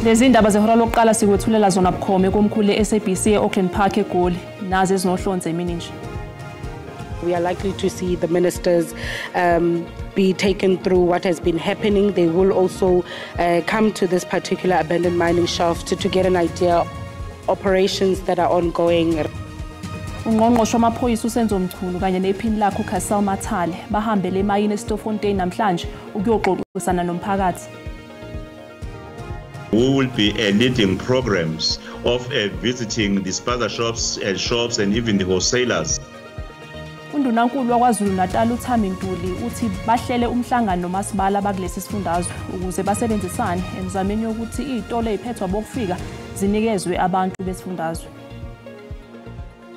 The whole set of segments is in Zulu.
Lezi indaba zehora lokuqala sikwethulela zona bukhome komkhulu e-SABC e-Auckland Park eGoli. Nazi ezinohlonze emini nje. We are likely to see the ministers be taken through what has been happening. They will also come to this particular abandoned mining shaft to get an idea of operations that are ongoing. Ungqongqoshe wamaphoyisa uSenzo Mchunu kanye nephini lakhe uCassel Mathale bahambele emayini eStilfontein namhlanje ukuyoxoxisana nomphakathi. We will be leading programs of visiting the spaza shops and shops and even the wholesalers. Undunankulu waKwaZulu Natal uThami Ntuli uthi bahlele umhlangano nomasipala bakulesi sifundazwe ukuze basebenzisane emzameni yokuthi izitolo eziphethwe abokufika zinikezwe abantu besifundazwe.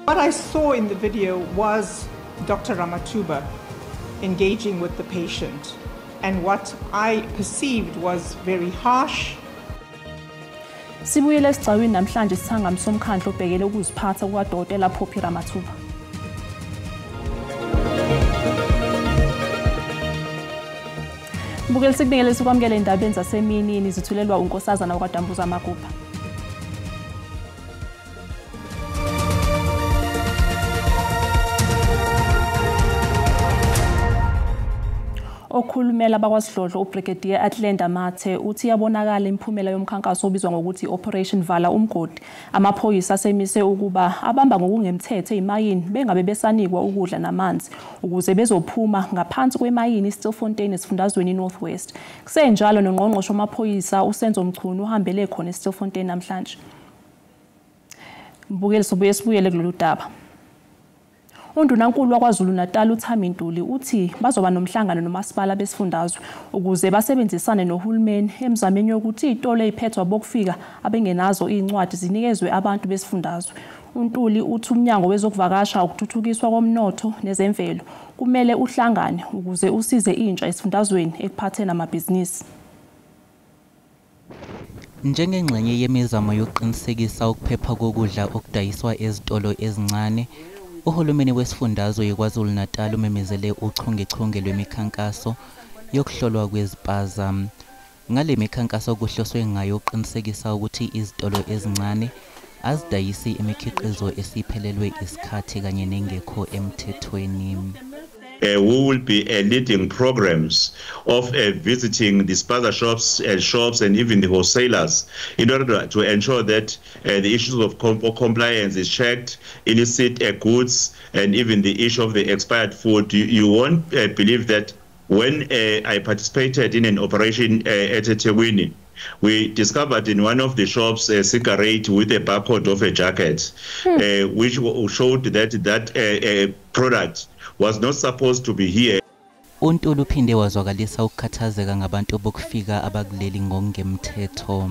What I saw in the video was Dr. Ramathuba engaging with the patient, and what I perceived was very harsh. Sibuyele esigcawini namhlanje sithangami somkhandlu obhekele ukuziphatha kukaDokotela Phophi Ramathuba. Mbukeli, sikubingelele sikwamukele endabeni zasemini zithulelwa uNkosazana wakwaDambuza Magubha. Okhulumela bakwaSidlodlo uBrigadier Atlenda Mathe uthi yabonakala imiphumela yomkhankaso obizwa ngokuthi Operation Vala Umgodi. Amaphoyisa asemise ukuba abamba ngokungemthetho ezimayini bengabe besanikwa ukudla namanzi ukuze bezophuma ngaphansi kwemayini iStilfontein esifundazweni iNorth West. Kusenjalo nongqongqoshe wamaphoyisa uSenzo Mchunu uhambele khona eStilfontein namhlanje. Mbukeli, sobuye sibuyele kulolu daba. Undunankulu waKwaZulu Natal uThami Ntuli uthi bazoba nomhlangano nomasipala besifundazwe ukuze basebenzisane nohulumeni emzameni yokuthi izitolo eziphethwe abokufika abengenazo izincwadi zinikezwe abantu besifundazwe. uNtuli uthi umnyango wezokuvakasha, ukuthuthukiswa komnotho nezemvelo kumele uhlangane ukuze usize intsha esifundazweni ekuphatheni amabhizinisi. Njengengxenye yemizamo yokuqinisekisa ukuphepha kokudla okudayiswa ezitolo ezincane, uhulumeni wesifundazwe iKwaZulu Natal umemezele uchungechunge lwemikhankaso yokuhlolwa kwezipaza. Ngale mikhankaso kuhloswe ngayo ukuqinisekisa ukuthi izitolo ezincane azidayisi imikhiqizo esiphelelwe isikhathi kanye nengekho emthethweni. We will be leading programs of visiting the spaza shops and shops and even the wholesalers in order to ensure that the issues of compliance is checked, illicit goods, and even the issue of the expired food. You won't believe that when I participated in an operation at eThekwini, we discovered in one of the shops a cigarette with a barcode of a jacket, which showed that product was not supposed to be here. uNtuli uphinde wazwakalisa ukukhathazeka ngabantu bokufika abakuleli ngokungemthetho.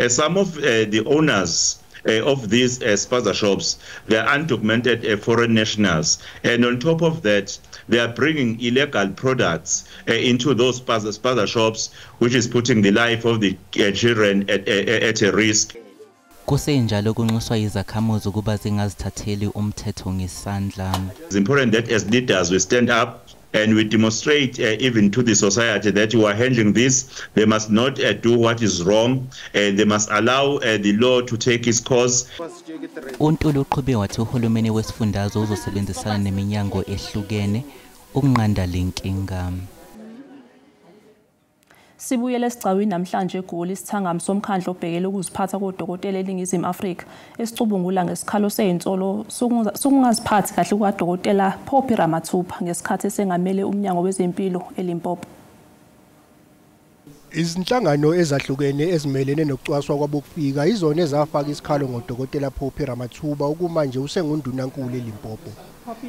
Some of the owners of these spaza shops, they are undocumented foreign nationals, and on top of that, they are bringing illegal products into those spaza shops, which is putting the life of the children at a risk. Kusenjalo kunxuswa izakhamuzi ukuba zingazithatheli umthetho ngesandla. It's important that as leaders we stand up and we demonstrate even to the society that we are handling this. They must not do what is wrong, and they must allow the law to take its course. uNtuli uqhube wathi uhulumeni wesifundazwe uzosebenzisana neminyango ehlukene ukunqanda lenkinga. Sibuyele esigcawini namhlanje eGoli isithangami somkhandlu obhekele ukuziphatha kodokotela eNingizimu Afrika esicubungula ngesikhalo sezinsolo sokungaziphathi kahle kukaDokotela Phophi Ramathuba ngesikhathi esengamele umnyango wezempilo eLimpopo. Izinhlangano ezahlukene ezimelene nokucwaswa kwabokufika izona ezafaka isikhalo ngoDokotela Phophi Ramathuba okumanje usengundunankulu eLimpopo.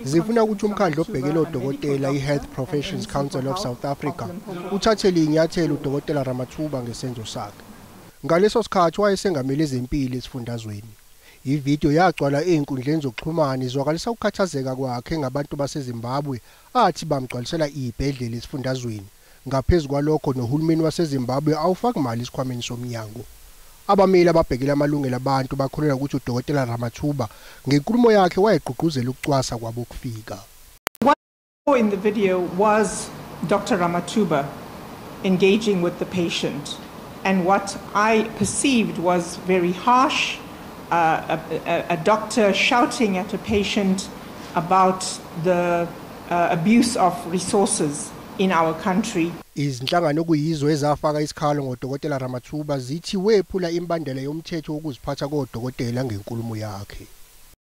Zifuna ukuthi umkhandlu obhekele odokotela i-Health Professions Council of South Africa uthathele inyathelo uDokotela Ramathuba ngesenzo sakhe. Ngaleso sikhathi wayesengamele ezempilo esifundazweni. Ividiyo yagcwala ey'nkundleni zokuxhumana izwakalisa ukukhathazeka kwakhe ngabantu baseZimbabwe athi bamgcwalisela iy'bhedlela esifundazweni. Ngaphezu kwalokho nohulumeni waseZimbabwe awufaki mali esikhwameni somnyango. Abameli ababhekele amalungelo abantu bakholelwa ukuthi uDokotela Ramathuba ngenkulumo yakhe wayegqugquzela ukucwasa kwabokufika. What I saw in the video was Dr. Ramathuba engaging with the patient, And what I perceived was very harsh, a doctor shouting at a patient about the abuse of resources in our country. Izinhlangano kuyizo ezafaka isikhalo ngoDokotela Ramathuba zithi wephula imbandela yomthetho wokuziphatha kodokotela ngenkulumo yakhe.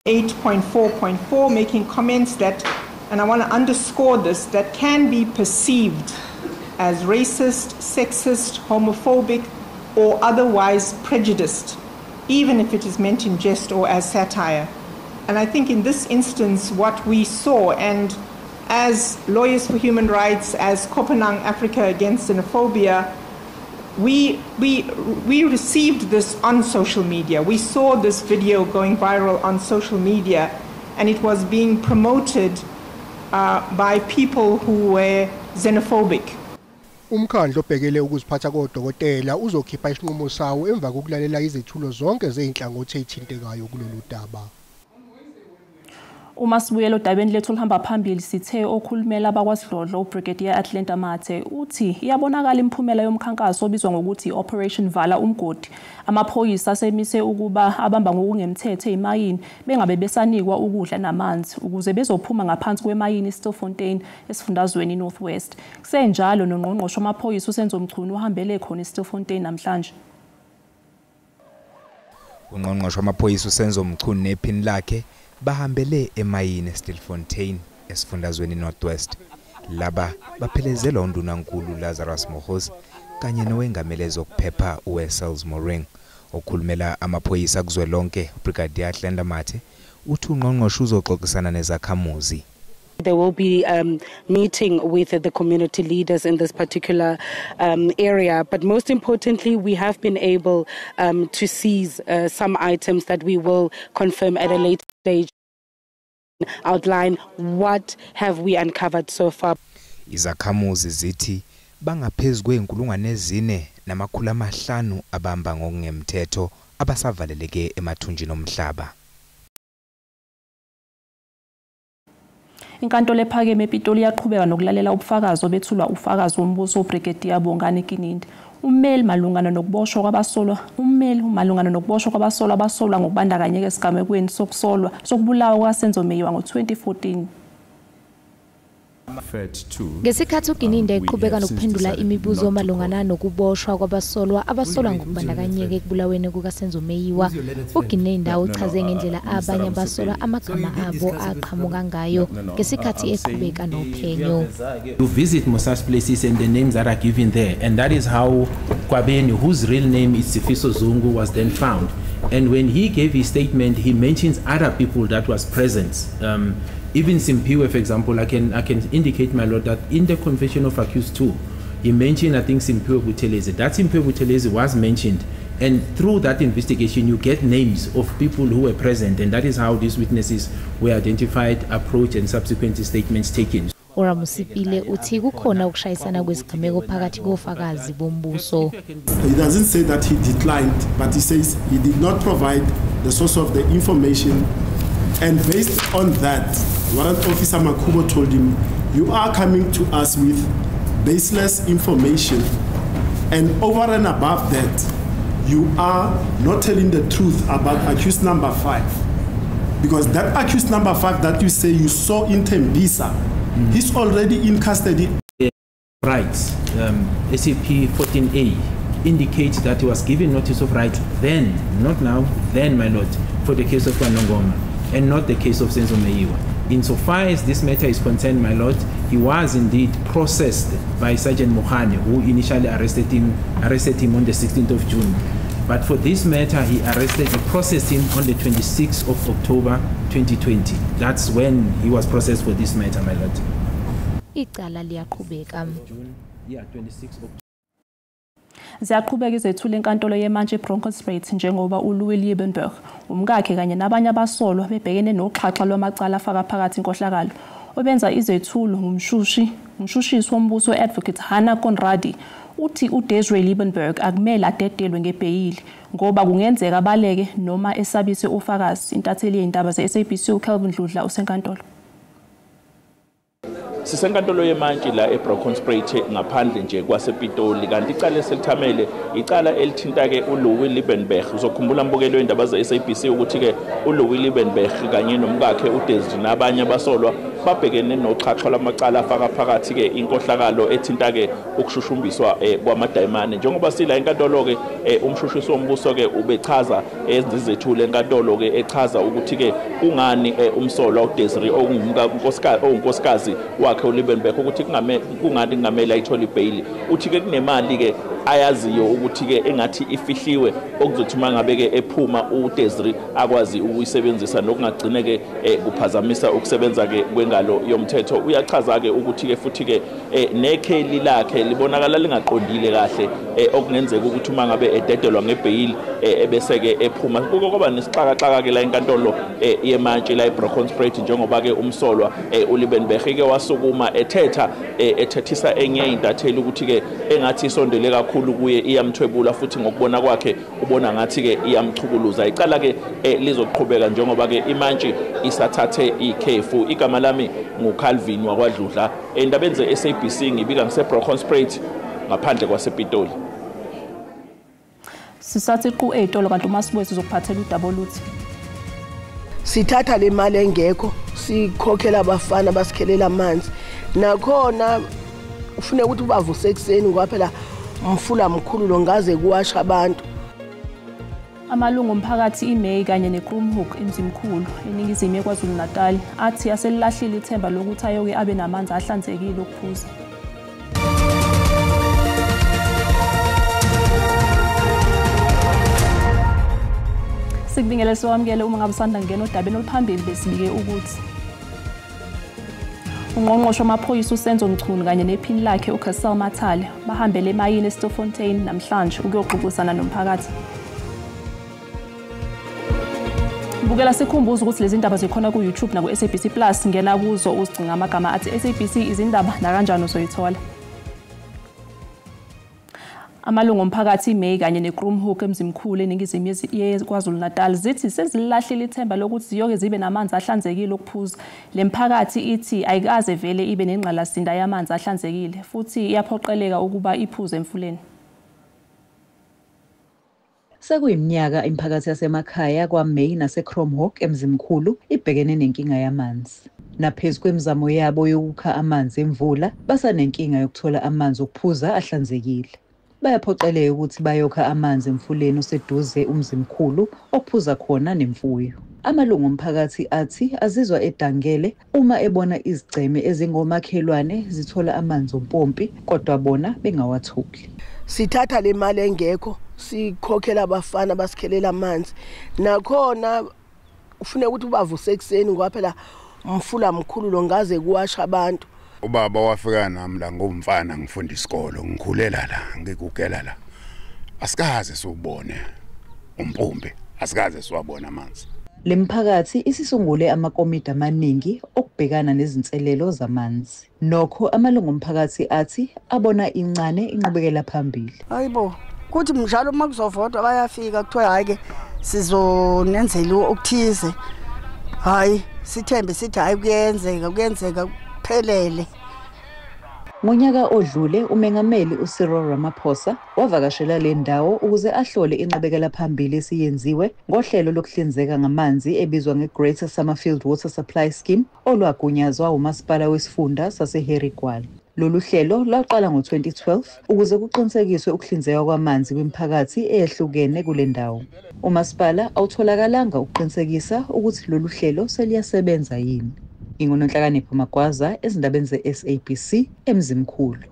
8.4.4 making comments that, and I want to underscore this, that can be perceived as racist, sexist, homophobic, or otherwise prejudiced, even if it is meant in jest or as satire. And I think in this instance, what we saw, and as Lawyers for Human Rights, as Kopanang Africa Against Xenophobia, we received this on social media. We saw this video going viral on social media, and it was being promoted by people who were xenophobic. Umkhandlu obhekele ukuziphatha kodokotela uzokhipha isinqumo sawo emva kokulalela izethulo zonke zezinhlangothi ezithintekayo kulolu daba. Uma sibuyela odabeni lethu olihamba phambili, sithe okhulumela abakwasidlodlo uBrigadier Atlanta Mathe uthi iyabonakala imiphumela yomkhankaso obizwa ngokuthi Operation Vala Umgodi. Amaphoyisa asemise ukuba abamba ngokungemthetho ezimayini bengabe besanikwa ukudla namanzi ukuze bezophuma ngaphansi kwemayini iStilfontein esifundazweni North West. Kusenjalo nongqongqoshe wamaphoyisa uSenzo Mchunu uhambele khona iStilfontein namhlanje. Ungqongqoshe wamaphoyisa uSenzo Mchunu nephini lakhe bahambele emayini eStilfontein esifundazweni North West. Laba baphelezelwa undunankulu Lazarus Mokgosi kanye nowengamele zokuphepha uWessels Moring. Okhulumela amaphoyisa kuzwelonke uBrigadier Atlanta Mathe uthi ungqongqoshe uzoxoxisana nezakhamuzi. There will be meeting with the community leaders in this particular area. But most importantly, we have been able to seize some items that we will confirm at a later stage, outline what have we uncovered so far. Izakhamuzi zithi bangaphezu kwe-4,500 abamba ngokungemthetho abasavaleleke emathunjini omhlaba. Inkantolo ephakeme ePitoli iyaqhubeka nokulalela ubufakazi obethulwa ufakazi wombuso uBrigadier Bongani Kinindi. Ummeli malungana nokuboshwa kwabasolwa, abasolwa ngokubandakanyeka esigamekweni sokusolwa sokubulawa kwaSenzo Meyiwa ngo-2014. Ngesikhathi uGininda eqhubeka nokuphendula imibuzo malungana nokuboshwa kwabasolwa abasolwa ngokubandakanyeka ekubulaweni kukaSenzo Meyiwa, uGininda uchaze ngendlela abanye abasolwa amagama abo aqhamuka ngayo ngesikhathi eqhubeka nophenyo. You visit such places and the names that are given there, and that is how Kwabeni, whose real name is Sifiso Zungu, was then found. And when he gave his statement, he mentions other people that was present. Even Simpiwe, for example, I can indicate, my lord, that in the confession of accused 2, he mentioned, I think, Simpiwe Buthelezi. That Simpiwe Buthelezi was mentioned. And through that investigation, you get names of people who were present. And that is how these witnesses were identified, approached, and subsequent statements taken. Oramusipile uthi kukhona ukushayisana kwezigameko phakathi kofakazi bombuso. He doesn't say that he declined, but he says he did not provide the source of the information. And based on that, Warrant Officer Makubo told him, you are coming to us with baseless information, and over and above that, you are not telling the truth about accused number 5. Because that accused number 5 that you say you saw in Tembisa, he's already in custody. Rights, SAP 14A indicates that he was given notice of right then, not now, then, my lord, for the case of KwaNongoma, and not the case of Senzo Meyiwa. Insofar as this matter is concerned, my lord, he was indeed processed by Sergeant Mohane, who initially arrested him on the 16th of June. But for this matter, he processed him on the 26th of October 2020. That's when he was processed for this matter, my lord. Icala liyaqhubeka. Yeah, 26th October. Ziyaqhubeka izethulo enkantolo yemantshi eBronkhorstspruit njengoba uLouis Liebenberg, umkakhe kanye nabanye abasolwa bebhekene noxhaxha lwamacala afaka phakathi inkohlakalo. Obenza izethulo ngumshushisi wombuso Advocate Hannah Conradi uthi uDesiree Liebenberg akumele adedelwe ngebheyili ngoba kungenzeka abaleke noma esabise ufakazi. Intatheli yezindaba ze-SABC uKelvin Dludla usenkantolo. Sisenkantolo yemantshi la eBrokenspruit ngaphandle nje kwasePitoli, kanti icala eselithamele icala elithinta ke uLouis Liebenberg. Uzokhumbula mbukelo indaba ze-SABC ukuthi ke uLouis Liebenberg kanye nomkakhe uDesiree nabanye abasolwa babhekene noxhaxha lwamacala afaka phakathi ke inkohlakalo ethinta ke ukushushumbiswa kwamadayimane. Njengoba sila enkantolo ke umshushisi wombuso ke ubechaza ezizethule enkantolo ke echaza ukuthi ke kungani umsolwa uDesiree owunkosikazi wakhe uLiebenberg ukuthi kungani kungamele ayithole ibail. Uthi ke kunemali ke ayaziyo ukuthi ke engathi ifihliwe okuzothi mangabe ke ephuma uDesiree akwazi ukuyisebenzisa nokungagcine ke kuphazamisa ukusebenza ke kwengalo yomthetho. Uyachaza ke ukuthi ke futhi ke nekheli lakhe libonakala lingaqondile kahle okungenzeka ukuthi uma ngabe ededelwa ngebail ebese ke ephuma. Kuke kwaba nesixakaxaka ke la enkantolo yemantshi la eBrokenspruit njengoba ke umsolwa uLiebenberg ke wasukuma ethetha ethethisa enye intatheli ukuthi ke engathi isondele kakhulu kuye iyamthwebula, futhi ngokubona kwakhe ubona ngathi ke iyamchukuluza. Icala ke lizoqhubeka njengoba ke imantshi isathathe ikhefu. Igama lami nguCalvin wakwaDludla, endabeni ze-SABC ngibika ngiseBrokenspruit ngaphandle kwasePitoli. Sisathi qu ey'tolo kanti uMasibuye sizokuphathela udaba oluthi sithatha le mali engekho sikhokhela abafana basikhelela amanzi, nakhona ufuneka ukuthi ubavuse ekuseni ngoba phela umfula mkhulu lo ngaze kuwasha abantu. Amalungu omphakathi iMay kanye neKrumhoek eMzimkhulu eningizimu yeKwaZulu-Natal athi aselilahlile ithemba lokuthi ayoke abe namanzi ahlanzekile okuphuza. Sikubingelele siwamukele uma ngabe usanda kungena odabeni oluphambili. Besibike ukuthi ungqongqoshe wamaphoyisa uSenzo Mchunu kanye nephini lakhe uCassel Mathale bahambele emayini eStilfontein namhlanje ukuyoxoxisana nomphakathi. Bukela sikhumbuza ukuthi lezi ndaba zikhona ku-YouTube naku-SABC Plus. Ngena kuzo uzigcinga amagama athi SABC izindaba nakanjani uzoyithola. Amalungu omphakathi iMay kanye neKrumhoek eMzimkhulu eningizimu yeKwaZulu-Natal zithi sezilahlile ithemba lokuthi ziyoke zibe namanzi ahlanzekile okuphuza. Le mphakathi ithi ayikaze vele ibe nengqalasizinda yamanzi ahlanzekile futhi iyaphoqeleka ukuba iphuze emfuleni. Sekuyiminyaka imiphakathi yasemakhaya kwaMay naseKrumhoek eMzimkhulu ibhekene nenkinga yamanzi. Naphezu kwemizamo yabo yokukha amanzi emvula, basanenkinga yokuthola amanzi okuphuza ahlanzekile. Bayaphoqeleka ukuthi bayokha amanzi emfuleni oseduze uMzimkhulu ophuza khona nemfuyo. Amalungu omphakathi athi azizwa edangele uma ebona izigceme ezingomakhelwane zithola amanzi ompompi kodwa bona bengawatholi. Sithatha le mali engekho sikhokhela abafana basikhelela amanzi, nakhona ufuneka ukuthi ubavuse ekuseni ngoba phela umfula mkhulu lo ngaze kuwasha abantu. Ubaba wafika nami la ngomfana ngifunda isikolo, ngikhulela la, ngikugela la. Asikaze siwubone umpompi, asikaze siwabone amanzi. Le mphakathi isisungule amakomidi amaningi okubhekana nezinselelo zamanzi. Nokho amalungu omphakathi athi abona incane inqubekela phambili. Hayibo, kuthi mjalo uma kuzovotwa bayafika kuthiwe hayi ke sizonenzela okuthize. Hayi, sithembe sithi hayi kuyenzeka, kuyenzeka kuphelele. Ngonyaka odlule umengameli uCyril Ramaphosa wavakashela le ndawo ukuze ahlole inqubekela phambili esiyenziwe ngohlelo lokuhlinzeka ngamanzi ebizwa nge-Greater Summerfield Water Supply Scheme olwagunyazwa umasipala wesifunda saseHarry Gwala. Lolu hlelo lwaqala ngo-2012 ukuze kuqinisekiswe ukuhlinzekwa kwamanzi kwimiphakathi eyehlukene kule ndawo. Umasipala awutholakalanga ukuqinisekisa ukuthi lolu hlelo seliyasebenza yini. NginguNonhlakanipho Magwaza ezindabeni ze-SABC eMzimkhulu.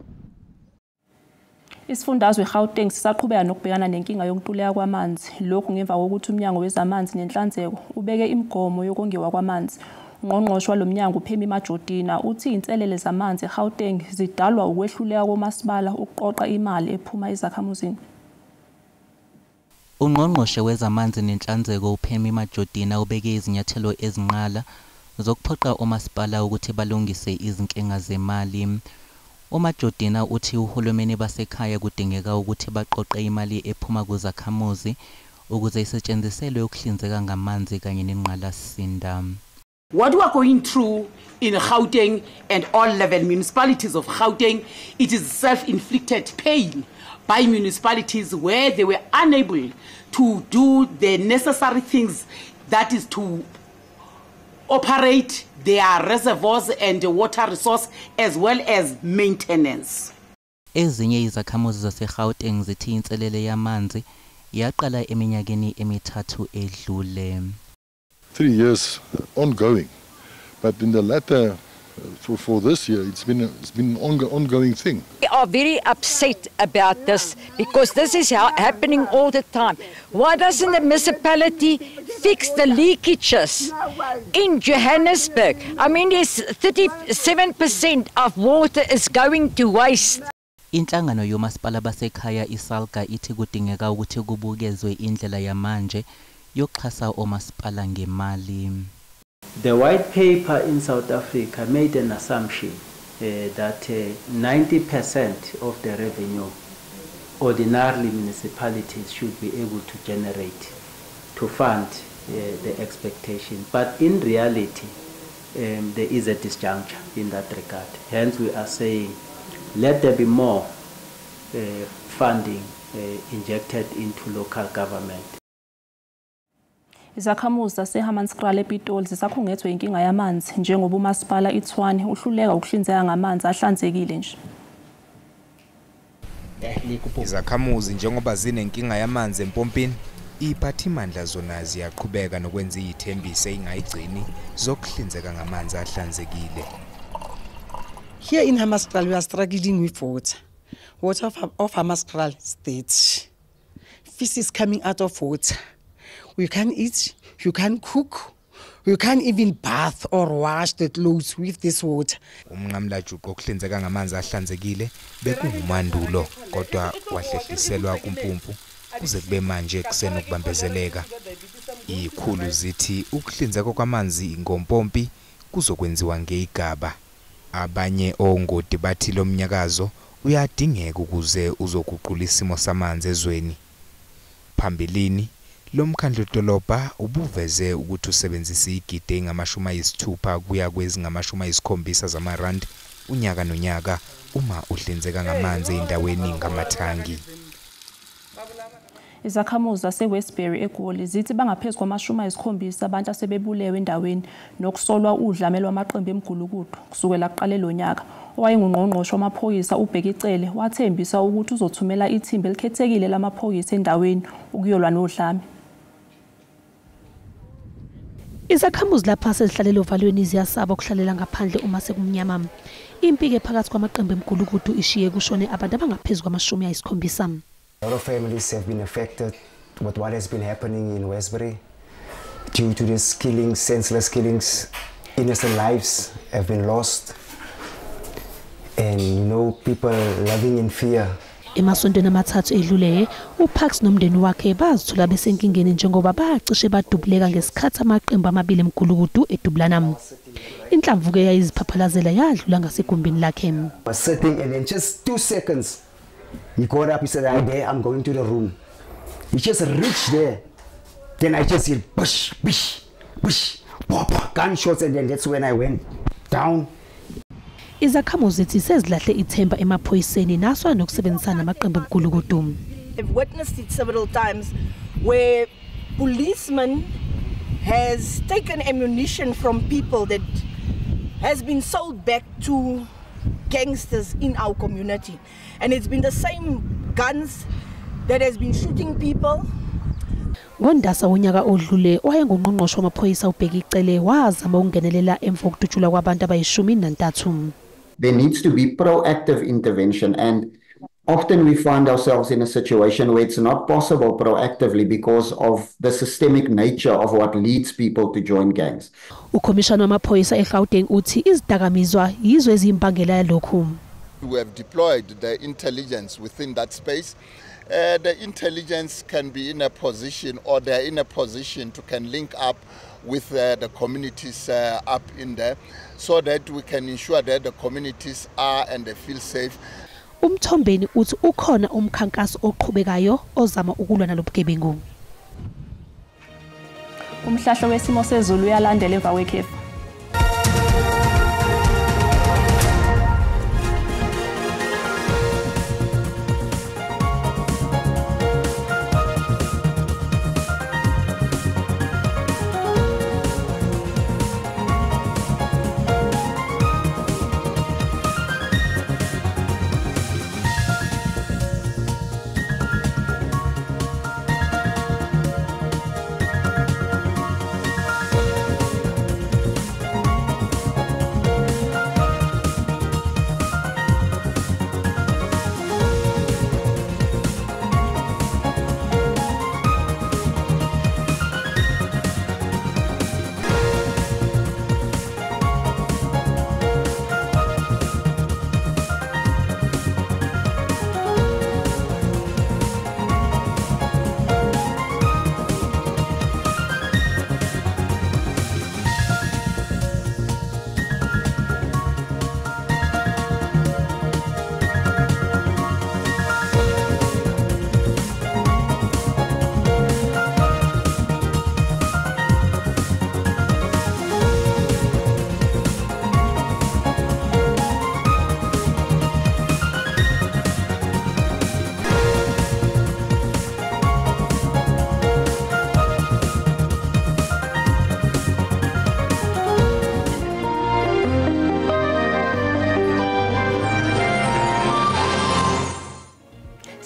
Isifundazwe iGauteng sisaqhubeka nokubhekana nenkinga yokuntuleka kwamanzi. Lokhu ngemva kokuthi umnyango wezamanzi nenhlanzeko ubeke imigomo yokongiwa kwamanzi. Ungqongqoshe walo mnyango uPemmy Majodina uthi inselele zamanzi eGauteng zidalwa ukwehluleka komasipala ukuqoqa imali ephuma ezakhamuzini. Ungqongqoshe wezamanzi nenhlanzeko uPemmy Majodina ubeke izinyathelo ezinqala zokuphoqa omasipala ukuthi balungise izinkinga zemali. UMajodina uthi uhulumeni basekhaya kudingeka ukuthi baqoqe imali ephuma kuzakhamuzi ukuze isetshenziselwe ukuhlinzeka ngamanzi kanye nengqalasizinda. What we are going through in Gauteng and all level municipalities of Gauteng, it is self-inflicted pain by municipalities where they were unable to do the necessary things, that is to operate their reservoirs and the water resource as well as maintenance. Ezinye izakhamuzi zaseGauteng zithi inselele yamanzi yaqala eminyakeni emithathu edlule. 3 years ongoing, but in the latter, for this year, it's been an ongoing thing. We are very upset about this because this is happening all the time. Why doesn't the municipality fix the leakages in Johannesburg? I mean, there's 37% of water is going to waste. Inhlangano yomasipala basekhaya iSalga ithi kudingeka ukuthi kubukezwe indlela yamanje yokuxhasa omasipala ngemali. The white paper in South Africa made an assumption that 90% of the revenue ordinarily municipalities should be able to generate to fund the expectation. But in reality, there is a disjuncture in that regard. Hence, we are saying, let there be more funding injected into local government. Izakhamuzi zaseHammanskraal ePitoli zisakhungethwe inkinga yamanzi njengoba umasipala iTshwane uhluleka ukuhlinzeka ngamanzi ahlanzekile nje. Izakhamuzi njengoba zinenkinga yamanzi empompini, iphathimandla zona ziyaqhubeka nokwenza izithembiso ezingayigcini zokuhlinzeka ngamanzi ahlanzekile. Here in Hammanskraal we are struggling with water. Water of Hammanskraal state. Fish is coming out of water. You can't eat, you can't cook, you can't even bath or wash the clothes with this water. Umnqamlajuqu okuhlinzeka ngamanzi ahlanzekile bekungumandulo kodwa wahlehliselwa kumpumpu kuze kube manje kusenokubambezeleka. Ikhulu zithi ukuhlinzeka kwamanzi ngompompi kuzokwenziwa ngeyigaba. Abanye ongoti bathi lo mnyakazo uyadingeka ukuze uzoguqula isimo samanzi ezweni. Phambilini lo mkhandlu-dolobha ubuveze ukuthi usebenzisa igidi engama-60 kuya kwezingama-70 zamarandi unyaka nonyaka uma uhlinzeka ngamanzi endaweni ngamathangi. Izakhamuzi zaseWestbury eGoli zithi bangaphezu kwama-70 abantu asebebulewe endaweni nokusolwa udlame lwamaqembu emgulukudu kusukela kuqale lo nyaka. Owayengungqongqoshe wamaphoyisa uBheki Cele wathembisa ukuthi uzothumela ithimba elikhethekile lamaphoyisa endaweni ukuyolwa nodlame. Izakhamuzi lapha sezihlalele ovalweni ziyasaba ukuhlalela ngaphandle uma sekumnyama. Impi-ke phakathi kwamaqembu emgulukudu ishiye kushone abantu abangaphezu kwama-70. A lot of families have been affected with what has been happening in Westbury due to these killings, senseless killings. Innocent lives have been lost, and you know, people living in fear. Emasontweni amathathu edlule, uParks nomndeni wakhe bazithola besenkingeni njengoba bacishe badubuleka ngesikhathi amaqembu amabili emgulukudu edubulana. Inhlamvu-ke yayiziphaphalazela yadlula ngasegumbini lakhe. Was sitting and then just 2 seconds, he got up, he said, I'm there, I'm going to the room. He just reached there. Then I just hear push, push, push, pop, gunshots, and then that's when I went down. Izakhamuzi zithi sezilahle ithemba emaphoyiseni naswa nokusebenzisana namaqembu emgulukudu. I've witnessed it several times where policemen has taken ammunition from people that has been sold back to gangsters in our community. And it's been the same guns that has been shooting people. NgoNdasa wonyaka odlule wayengungqongqoshe wamaphoyisa uBheki Cele wazama ukungenelela emva kokudutshulwa kwabantu abayi-13. There needs to be proactive intervention, and often we find ourselves in a situation where it's not possible proactively because of the systemic nature of what leads people to join gangs. Ukhomishana wamaphoyisa eGauteng uthi izidakamizwa yizo eziyimbangela yalokhu. We have deployed the intelligence within that space. The intelligence can be in a position, or they're in a position to can link up with the communities up in there, so that we can ensure that the communities are and they feel safe. Umthombeni uthi ukhona umkhankaso oqhubekayo ozama ukulwa nalobugebengu. Umhlahlo wesimo sezulu uyalandela emva kwekhefu.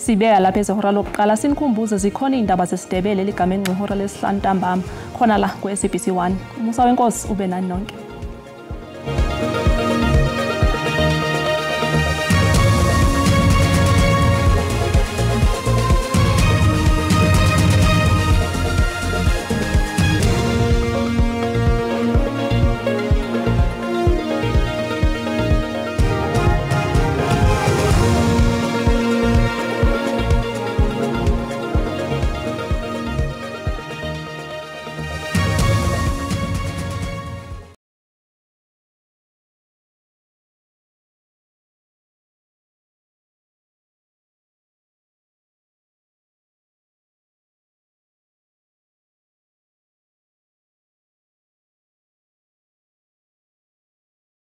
Sibeka lapha ezehora lokuqala, sinikhumbuze zikhona indaba zesiNdebele ligamenxe ihora lesihlanu ntambama khona la ku-SABC 1. Umusa wenkosi ube nani nonke.